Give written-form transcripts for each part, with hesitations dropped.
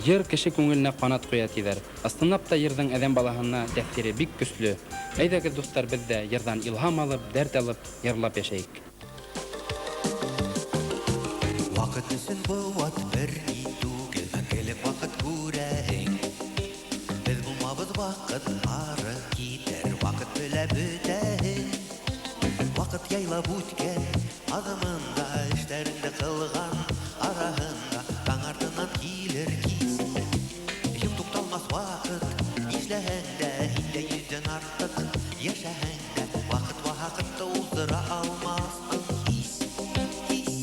Йыр кеше күңеленә ҡанат ҡуя тиҙәр. Ысынлап та йырҙың әҙәм балаһына тәьҫире бик көслө. Әйҙәгеҙ, дуҫтар, беҙ ҙә йырҙан илһам алып, дәрт алып, йырлап йәшәйек. Ваҡыт өсөн быуат бер ни түгел, мәңгелек ваҡыт күрәһең. Беҙ булмабыҙ, ваҡыт ары китер, ваҡыт белә бөтәһен. Ваҡыт яйлап үткән аҙымында, эштәреңде ҡылған араһында, таң артынан килер кис. Юҡ, туҡталмаҫ ваҡыт, нишләһәң дә, һин дә йөҙҙән артыҡ йәшәһәң дә, ваҡыт ваҡытты уҙҙыра алмаҫһың һис, һис.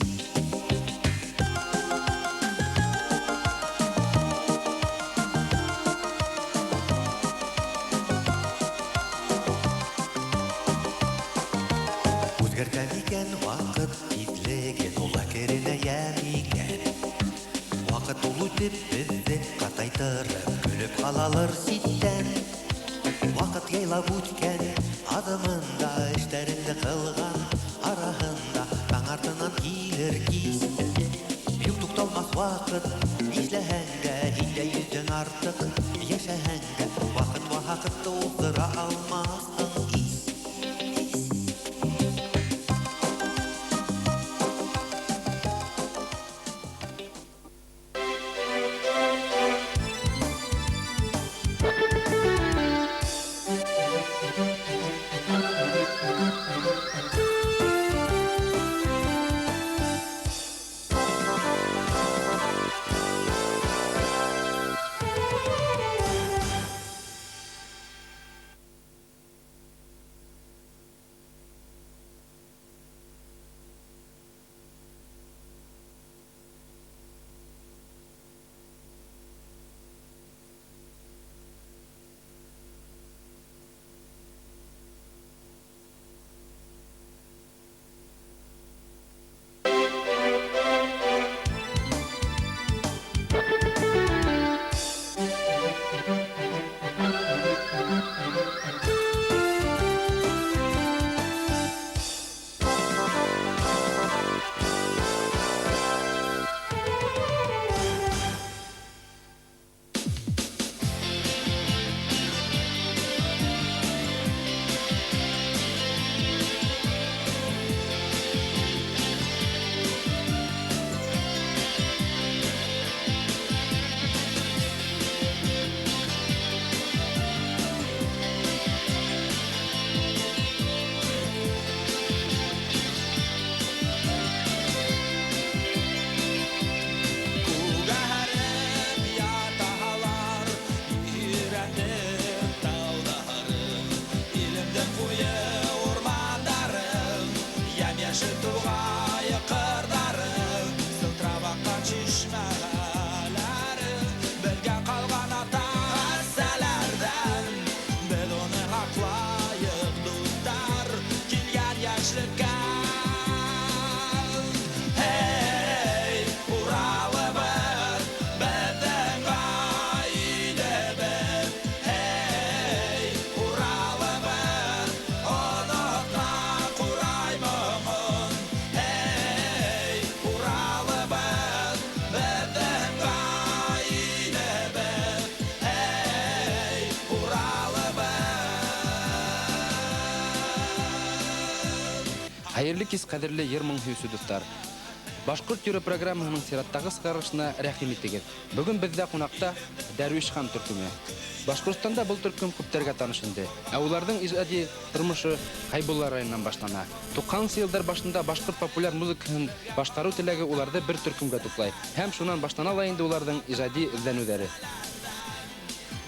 Үҙгәртә микән ваҡыт тиҙлеген, ул әкренәйә микән? Ваҡыт ул үтеп беҙҙе ҡатайтырып, көлөп ҡалалыр ситтән. Ваҡыт яйлап үткән аҙымында, эштәреңде ҡылған араһында, таң артынан килер кис. Юҡ, туҡталмаҫ ваҡыт, нишләһәң дә, һин дә йөҙҙән артыҡ йәшәһәң дә, ваҡыт ваҡытты уҙҙыра алмаҫһың һис, һис. Күгәреп яталар Ирәндек тауҙары, Илемдең ҡуйы урмандары, Йәм-йәшел туғай ҡырҙары, Сылтырап аҡҡан шишмәләре, Беҙгә ҡалған ата-әсәләрҙән. Беҙ уны һаҡлайыҡ, дуҫтар, килгән йәшлеккә. Эй, Уралыбыҙ, беҙҙең ғаиләбеҙ. Эй, Уралыбыҙ, онотма ҡурай моңон. Эй, Уралыбыҙ, беҙҙең ғаиләбеҙ. Эй, Уралыбыҙ. Хәйерле кис, ҡәҙерле йыр моң һөйөүсе дуҫтар. Башҡорт йыры программаһының сираттағы сығарылышына рәхим итегеҙ. Бөгөн беҙҙә ҡунаҡта Дәрвиш хан төркөмө. Башҡортостанда был төркөм күптәргә таныш инде. Ә уларҙың ижади тормошо Хәйбулла районынан башлана. Туҡһанынсы йылдар башында башҡорт популяр музыкаһын башҡарыу теләге уларҙы бер төркөмгә туплай. Һәм шунан башлана ла инде уларҙың ижади эҙләнеүҙәре.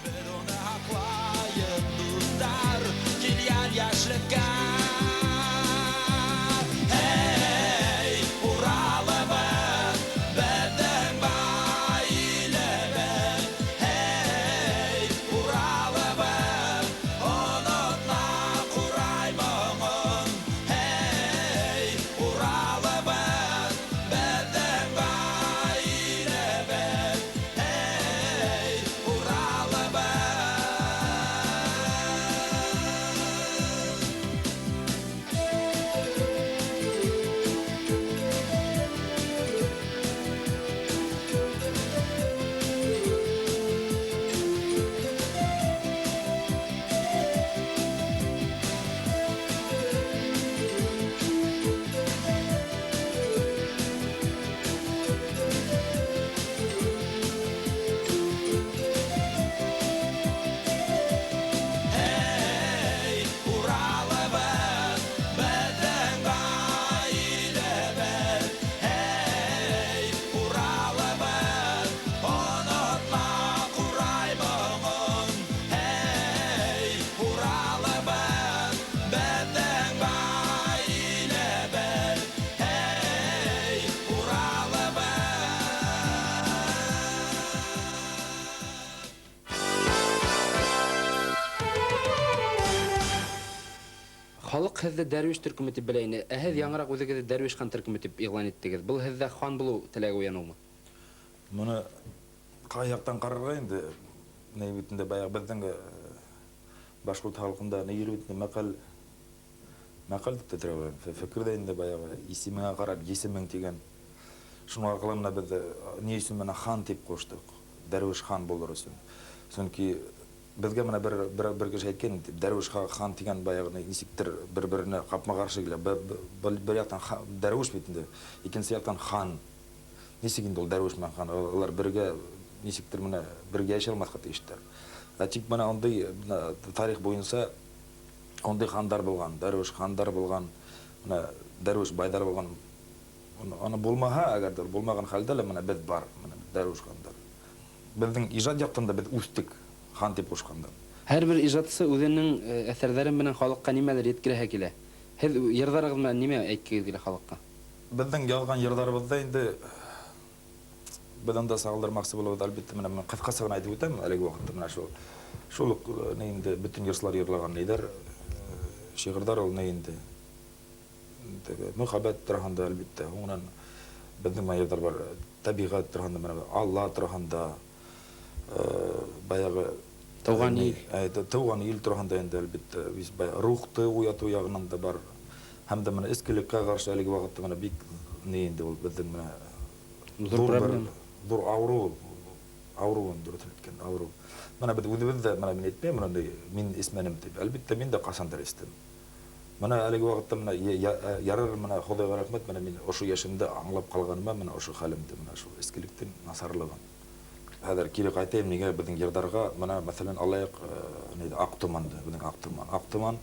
Беҙ уны һаҡлайыҡ, дуҫтар, килгән йәшлеккә. Эй, Уралыбыҙ, беҙҙең ғаиләбеҙ. Эй, Уралыбыҙ, онотма ҡурай моңон. Эй, Уралыбыҙ, беҙҙең ғаиләбеҙ. Эй, Халыҡ һеҙҙе дәрвиш төркөмө тип белә ине. Ә һеҙ яңыраҡ үҙегеҙҙе Дәрвиш хан төркөмө тип иғлан иттегеҙ. Был һеҙҙә хан булыу теләге уяныумы? Моны ҡай яҡтан ҡарарға инде? Ни бит инде баяғы беҙҙең башҡорт халҡында ни бит инде мәҡәл, мәҡәл тип тә тора. Фекер ҙә инде баяғы исемеңә ҡарап есемең тигән. Шуның арҡала менә беҙ ни өсөн менә хан тип ҡуштыҡ? Дәрвиш хан булыр өсөн. Сөнки беҙгә менә бер кеше әйткән, дәрвиш хан тигән баяғы нисектер бер-беренә ҡапма-ҡаршы килә. Бер яҡтан дәрвиш бит инде, икенсе яҡтан хан. Нисек инде ул дәрвиш менән хан? Улар бергә нисектер менә бергә йәшәй алмаҫҡа тейештәр. Ә тик менә ундай тарих буйынса ундай хандар булған, дәрвиш хандар булған, менә дәрвиш байҙар булған. Аны булмаһа, әгәр дә булмаған хәлдә лә менә беҙ бар, менә дәрвиш хандар. Беҙҙең ижад яҡтан да беҙ үҫтек хан тип ҡушҡандан. Һәр бер ижадсы үҙенең әҫәрҙәре менән халыҡҡа нимәлер еткерәһе килә. Һеҙ йырҙарығыҙ менән нимә әйткегеҙ килә халыҡҡа? Беҙҙең яҙған йырҙарыбыҙҙа инде беҙ унда сағылдырмаҡсы булабыҙ, әлбиттә, менә мин ҡыҫҡаса ғына әйтеп үтәм, әлеге ваҡытта менә шул уҡ ни инде бөтөн йырсылар йырлаған нейҙәр, шиғырҙар ул ни инде. Теге мөхәббәт тураһында, әлбиттә, һуңынан беҙҙең менә йырҙар бар, тәбиғәт тураһында, менә Алла тураһында, баяғы Тыуған ил. Тыуған ил тураһында инде, әлбиттә, biz баяғы рухты уятыу яғынан да бар. Һәм дә менә эскелеккә ҡаршы әлеге ваҡытта менә бик ни инде ул беҙҙең менә Ҙур ҙур бер проблема. ҙур ауырыу, ауырыу инде, дөрөҫ әйткәндә, ауырыу. Менә беҙ үҙебеҙ ҙә, менә мин әйтмәйем, менә мин эсмәнем тип. Әлбиттә, мин дә ҡасандыр эстем. Менә әлеге ваҡытта менә ярар, менә Хоҙайға рәхмәт, менә мин ошо йәшемдә аңлап ҡалғаныма, менә ошо хәлемде, менә шул эскелектең насарлығын. Хәҙер кире ҡайтайым, нигә беҙҙең йырҙарға, менә мәҫәлән, алайыҡ, нейҙе, Аҡ томанды, беҙҙең Аҡ томан. Аҡ томан,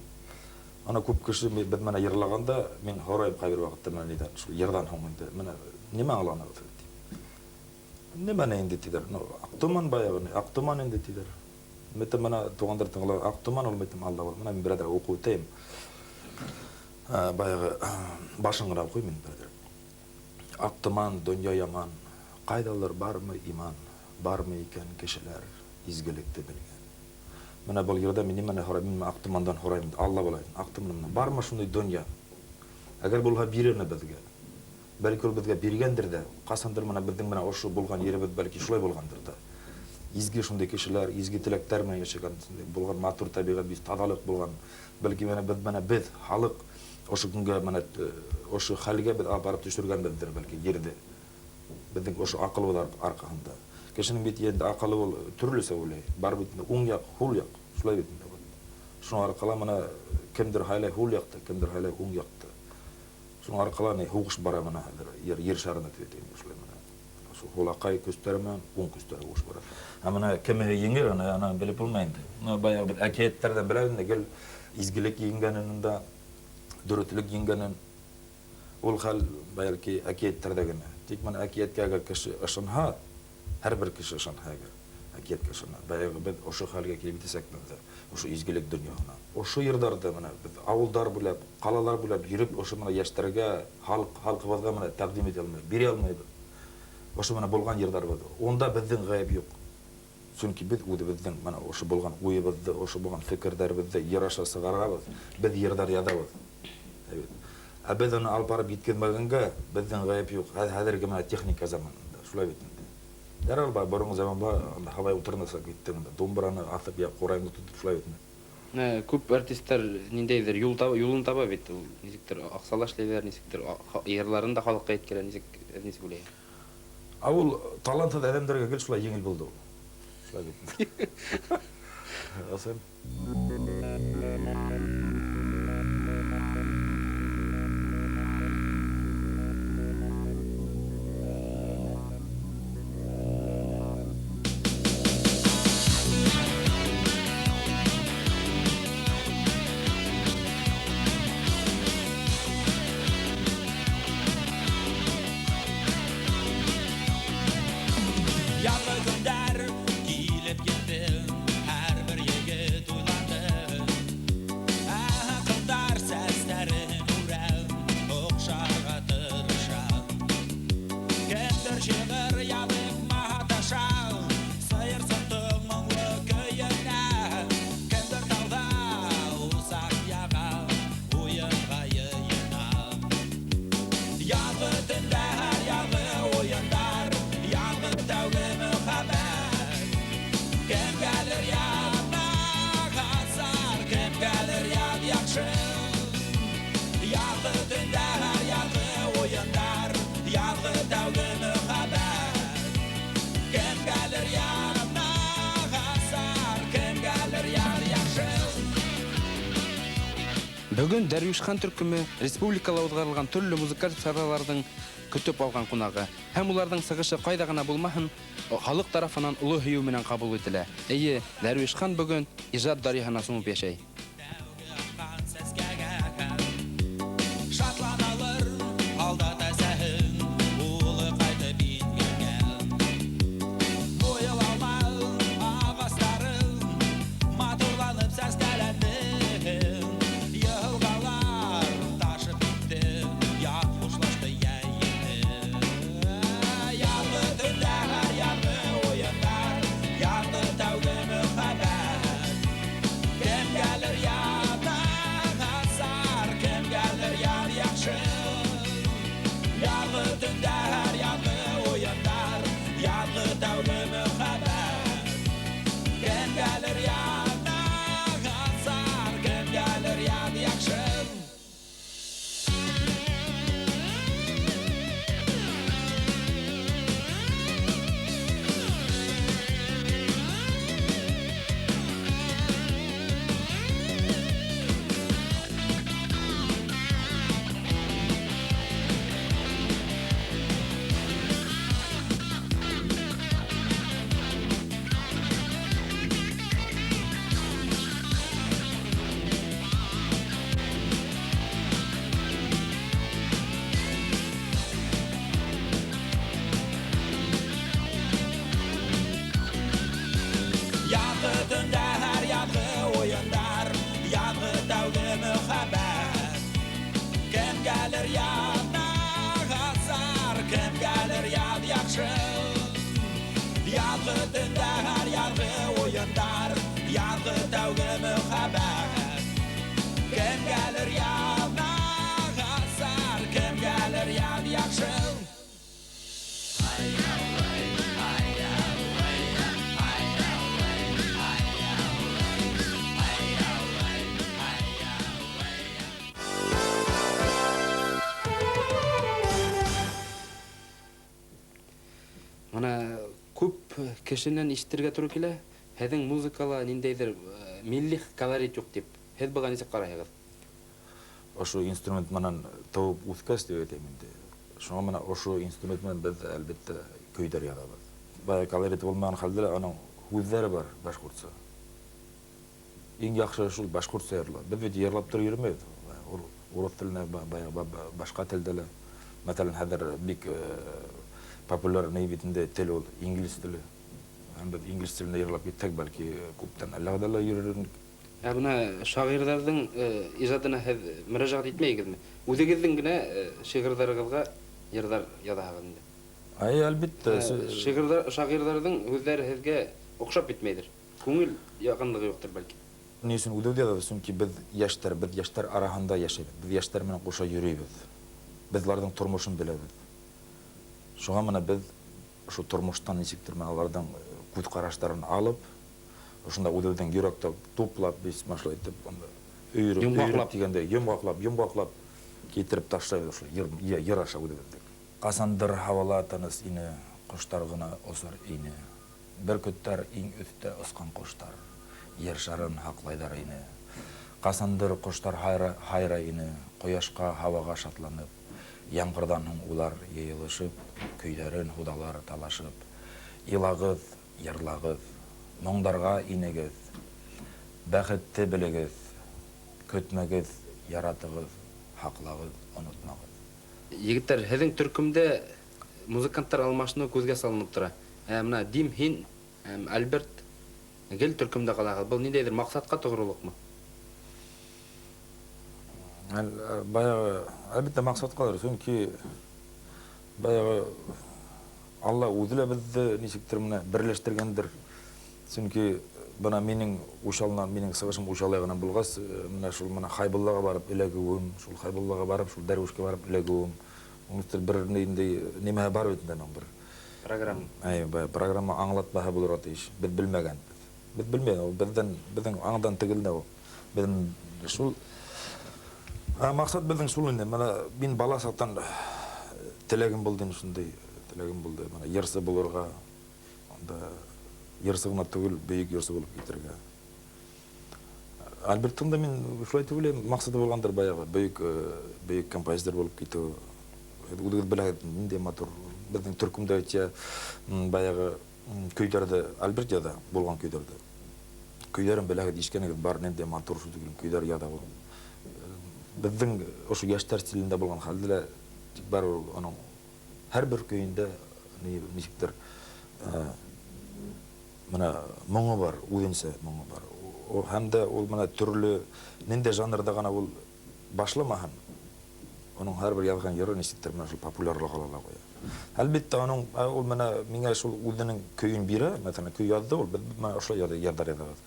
ана күп кеше беҙ менә йырлағанда, мин һорайым ҡайбер ваҡытта менә нейҙән, шул йырҙан һуң инде, менә нимә аңланығыҙ тип. Нимәне инде тиҙәр? Ну, Аҡ томан баяғы, ни, Аҡ томан инде тиҙәр. Мәйтәм, менә туғандар тыңлай, Аҡ томан ул, мәйтәм, Алла ул. Менә мин берәҙәр уҡып үтәйем. Баяғы башын ғына уҡыйым инде берәҙәр. Аҡ томан, донъя яман, ҡайҙалыр бармы иман, бармы икән кешеләр изгелекте белгән. Менә был йырҙа мин нимәне һорайым? Мин Аҡ томандан һорайым инде, Алла булайын. Аҡ томан менән бармы шундай донъя? Әгәр булһа бирерме беҙгә? Бәлки ул беҙгә биргәндер ҙә, ҡасандыр менә беҙҙең менә ошо булған еребеҙ бәлки шулай булғандыр ҙа. Изге шундай кешеләр, изге теләктәр менән йәшәгән, шундай булған матур тәбиғәт, бит таҙалыҡ булған. Бәлки менә беҙ, менә беҙ халыҡ ошо көнгә менә, ошо хәлгә беҙ апарып төшөргәнбеҙҙер бәлки ерҙе. Беҙҙең ошо аҡылыбыҙ арҡаһында. Кешенең бит инде аҡылы ул төрлөсә уйлай. Бар бит инде уң яҡ, һул яҡ, шулай бит инде. Шуның арҡала менә кемдер һайлай һул яҡты, кемдер һайлай уң яҡты. Шуның арҡала ни һуғыш бара менә хәҙер, ер шарында тип әйтәйем, шулай менә. Шул һулаҡай көстәре менән уң көстәре һуғыш бара. Ә менә кеме еңер, аны белеп булмай инде. Ну, баяғы бер әкиәттәрҙән беләбеҙ инде, гел изгелек еңгәнен дә, дөрөҫлөк еңгәнен. Ул хәл бәлки әкиәттәрҙә генә. Тик менә әкиәткә әгәр кеше ышанһа, һәр бер кеше ышанһа әгәр, әкиәткә ышана. Баяғы беҙ ошо хәлгә килеп етәсәкбеҙ ҙә, ошо изгелек донъяһына. Ошо йырҙарҙы менә беҙ ауылдар буйлап, ҡалалар буйлап йөрөп, ошо менә йәштәргә, халҡыбыҙға менә тәҡдим итә алмайбыҙ, бирә алмайбыҙ. Ошо менә булған йырҙарыбыҙ. Унда беҙҙең ғәйеп юҡ. Сөнки беҙ үҙебеҙҙең менә ошо булған уйыбыҙҙы, ошо булған фекерҙәребеҙҙе йыр аша сығарабыҙ, беҙ йырҙар яҙабыҙ. Әйбәт. Ә беҙ уны алып барып еткермәгәнгә беҙҙең ғәйеп юҡ. Хәҙерге менә техника заманында, шулай бит инде. Ярар, боронғо заманба анда һабай ултырмаса киттең инде. Домбыраны аҫып я ҡурайыңды тотоп шулай бит инде. Күп артисттар ниндәйҙер юл таба, юлын таба бит. Ул нисектер аҡсала эшләйҙәр, нисектер йырларын да халыҡҡа еткерә, нисек уйлайһың? Ә ул талантһыҙ әҙәмдәргә гел шулай еңел булды ул. Шулай бит инде. Ысын. Килеп етте, һәр бер егет уйланды. яҡшы. Яҙғы төндәр, яҙғы уйындар, яҙғы тәүге мөхәббәт. Кемгәлер янына ғасар, кемгәлер яр яҡшы. Бөгөн Дәрвишхан төркөмө республикала уҙғарылған төрлө музыкаль сараларҙың көтөп алған ҡунағы. Һәм уларҙың сығышы ҡайҙа ғына булмаһын, халыҡ тарафынан оло һөйөү менән ҡабул ителә. Эйе, Дәрвишхан бөгөн ижад дарьяһына сумып йәшәй. Шатланалыр һалдат әсәһен, улы ҡайтып ингәнгә. Муйыл алма ағастарын матурланып сәскәләнде. Йылғалар ташып китте, яҙ хушлашты, йәй етте. Яҙғы төндәр, яҙғы уйындар, яҙғы тәүге мөхәббәт. Кемгәлер янына ғасар, кемгәлер яр яҡшы. Яҙғы төндәр, яҙғы уйындар, яҙғы тәүге мөхәббәт. Кемгәлер янына ғасар, кемгәлер яр яҡшы. Яҙғы төндәр, яҙғы уйындар, яҙғы тәүге мөхәббәт. Кемгәлер янына ғасар, кемгәлер яҙ яҡшы. Яҙғы төндәр, яҙғы уйындар, яҙғы тәүге мөхәббәт. Кемгәлер янына ғасар, кемгәлер яҙ яҡшы. Мына күп кешенән ишетергә тура килә, һеҙҙең музыкала ниндәйҙер милли колорит юҡ тип. Һеҙ быға нисек ҡарайһығыҙ? Ошо инструмент менән тыуып үҫкәс тип әйтәм инде. Шуңа менә ошо инструмент менән беҙ әлбиттә көйҙәр яҙабыҙ. Бая колорит булмаған хәлдә лә аның һүҙҙәре бар башҡортса. Иң яҡшы шул башҡортса йырлау. Беҙ бит йырлап тороп йөрөмәйбеҙ. Урыҫ теленә, башҡа телдә лә. Мәҫәлән, хәҙер бик популярный бит инде тел ул инглиз теле. Һәм беҙ инглиз телендә йырлап китһәк, бәлки күптән әллә ҡайҙа ла йөрөр инек. Ә бына шағирҙарҙың ижадына һеҙ мөрәжәғәт итмәйһегеҙме? Үҙегеҙҙең генә шиғырҙарығыҙға йырҙар яҙаһығыҙ инде. Ай, әлбиттә. Шағирҙарҙың һүҙҙәре һеҙгә оҡшап бөтмәйҙер. Күңел яҡынлығы юҡтыр бәлки. Ни өсөн үҙебеҙ яҙабыҙ? Сөнки беҙ йәштәр араһында йәшәйбеҙ. Беҙ йәштәр менән ҡуша йөрөйбөҙ. Беҙ уларҙың тормошон беләбеҙ. Шуңа менә беҙ ошо тормоштан нисектер менә уларҙың күҙ ҡараштарын алып, ошонда үҙебеҙҙең йөрәктә туплап, без шулай итеп, анда өйөрөп, Йомғаҡлап. өйөрөп тигәндәй, йомғаҡлап, йомғаҡлап китереп ташлайбыҙ ошо йыр аша үҙебеҙҙең. Ҡасандыр һауала тыныс ине, ҡоштар ғына осор ине. Бөркөттәр иң өҫтә осҡан ҡоштар, ер шарын һаҡлайҙар ине. Ҡасандыр ҡоштар һайрай ине, ҡояшҡа, һауаға шатланып. Ямғырҙан һуң улар йыйылышып, көйҙәрен һуҙалар талашып. Илағыҙ, йырлағыҙ, моңдарға инегеҙ, бәхетте белегеҙ, көтмәгеҙ, яратығыҙ, һаҡлағыҙ, онотмағыҙ. Егеттәр, һеҙҙең төркөмдә музыканттар алмашыныу күҙгә салынып тора. Мына Дим, һин, Альберт гел төркөмдә ҡалағыҙ. Был ниндәйҙер маҡсатҡа тоғролоҡмо? Баяғы, әлбиттә, маҡсатҡалыр, сөнки баяғы Алла үҙе лә беҙҙе нисектер менә берләштергәндер. Сөнки бына минең Учалынан, минең сығышым Учалы яғынан булғас, менә шул менә Хайбуллаға барып эләгеүем, шул Хайбуллаға барып, шул Дәрвишкә барып эләгеүем. Уның өҫтөнә бер ниндәй нимәһе бар бит инде аның бер. Программа. Әй, программа аңлатмаһы булырға тейеш. Беҙ белмәгәнбеҙ. Беҙ белмәгән, ул беҙҙең аңдан тегелдә ул. Беҙ шул Маҡсат беҙҙең шул инде. Мына мин бала саҡтан теләгем булды инде шундай, теләгем булды. Мына йырсы булырға, анда йырсы ғына түгел, бөйөк йырсы булып китергә. Альберттың да мин шулай дип уйлайым, маҡсаты булғандыр баяғы, бөйөк композитор булып китеү. Үҙегеҙ беләһегеҙ, ниндәй матур беҙҙең төркөмдә әйтә, баяғы көйҙәрҙе Альберт яҙа, булған көйҙәрҙе. Көйҙәрен беләһегеҙ, ишеткәнегеҙ бар, ниндәй матур шул тиклем көйҙәр яҙа ул. Беҙҙең ошо йәштәр стилендә булған хәлдә лә, тик бар ул уның һәр бер көйөндә нисектер, мына моңо бар, үҙенсә моңо бар. Һәм дә ул мына төрлө ниндәй жанрҙа ғына ул башламаһын, уның һәр бер яҙған йыры нисектер мына шул популярлыҡ ала ла ҡуя. Әлбиттә, ул мына миңә шул үҙенең көйөн бирә, мәҫәлән, көй яҙҙы ул, беҙ мына ошолай йырҙар яҙабыҙ.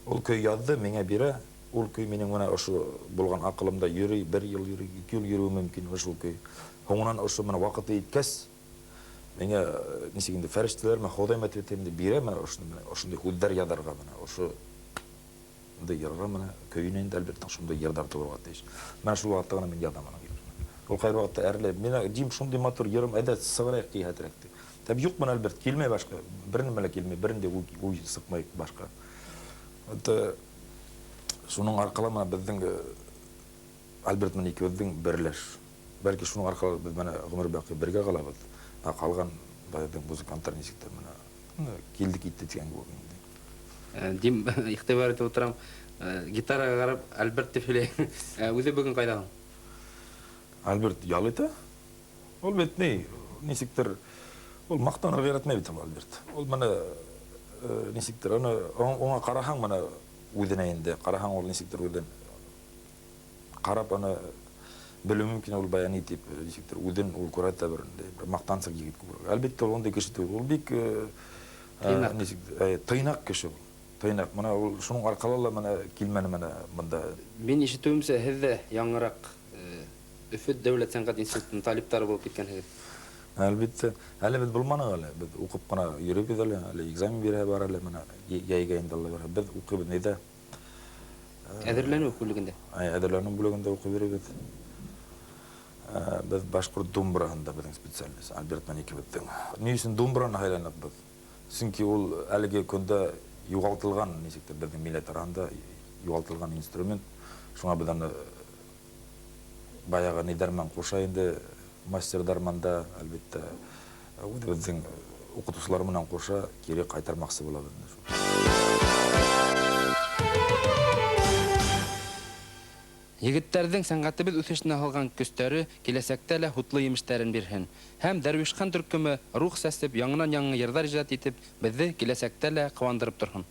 Ул көй яҙҙы, миңә бирә, ул көй минең мына ошо булған аҡылымда йөрөй, бер йыл йөрөй, ике йыл йөрөүе мөмкин ошол көй. Һуңынан ошо мына ваҡыты еткәс, миңә нисек инде фәрештәләрме, Хоҙаймы тип әйтәм инде, бирә мына ошоно, мына ошондай һүҙҙәр яҙарға, мына ошо шундай йырға мына көйөнә инде әлбиттә шундай йырҙар тыуырға тейеш. Мына шул ваҡытта ғына мин яҙам уның йырын. Ул ҡайһы ваҡытта әрләй, мин дим шундай матур йырым, әйҙә сығарайыҡ тиһәтерәк ти. Тәп юҡ мына Альберт, килмәй башҡа, бер нәмә лә килмәй, бер ниндәй уй сыҡмай башҡа. Вот шуның арҡала мына беҙҙең Альберт менән икебеҙҙең берләш. Бәлки шуның арҡала беҙ мына ғүмер баҡый бергә ҡалабыҙ. Ә ҡалған беҙҙең музыканттар нисектер мына килде китте тигән кеүек инде. Дим, иғтибар итеп ултырам. Гитараға ҡарап Альберт тип һөйләй. Үҙе бөгөн ҡайҙа һуң? Альберт ял итә. Ул бит ни, нисектер, ул маҡтанырға яратмай бит ул Альберт. Ул мына нисектер, уны уңа ҡараһаң мына үҙенә инде, ҡараһаң ул нисектер үҙен ҡарап аны белеү мөмкин ул бая ни тип, нисектер үҙен ул күрә бер инде, бер маҡтансыҡ егет күрә. Әлбиттә, ул ундай кеше түгел. Ул бик Тыйнаҡ. нисек, тыйнаҡ кеше ул. Тыйнаҡ. Мына ул шуның арҡала ла мына килмәне мына бында. Мин ишетеүемсә, һеҙ ҙә яңыраҡ Өфө дәүләт сәнғәт институтының талиптары булып киткәнһегеҙ. Әлбиттә, әле беҙ булманыҡ әле. Беҙ уҡып ҡына йөрөйбөҙ әле, әле экзамен бирә бар әле, мына йәйгә инде Алла бирһә. Беҙ уҡыйбыҙ ниҙә? Әҙерләнеү бүлегендә. Әй, әҙерләнеү бүлегендә уҡый йөрөйбөҙ. Беҙ башҡорт думбыраһында беҙҙең специальность, Альберт менән икебеҙҙең. Ни өсөн думбыраны һайланыҡ беҙ? Сөнки ул әлеге көндә юғалтылған, нисектер беҙҙең милләт араһында юғалтылған инструмент. Шуңа беҙ аны баяғы ниҙәр менән ҡуша инде, мастерҙар менән дә, әлбиттә, үҙебеҙҙең уҡытыусылар менән ҡуша кире ҡайтармаҡсы булабыҙ инде шул. Егеттәрҙең сәнғәтебеҙ үҫешенә һалған көстәре киләсәктә лә һутлы емештәрен бирһен. Һәм Дәрвишхан төркөмө рух сәсеп, яңынан-яңы йырҙар ижад итеп, беҙҙе киләсәктә лә ҡыуандырып торһон.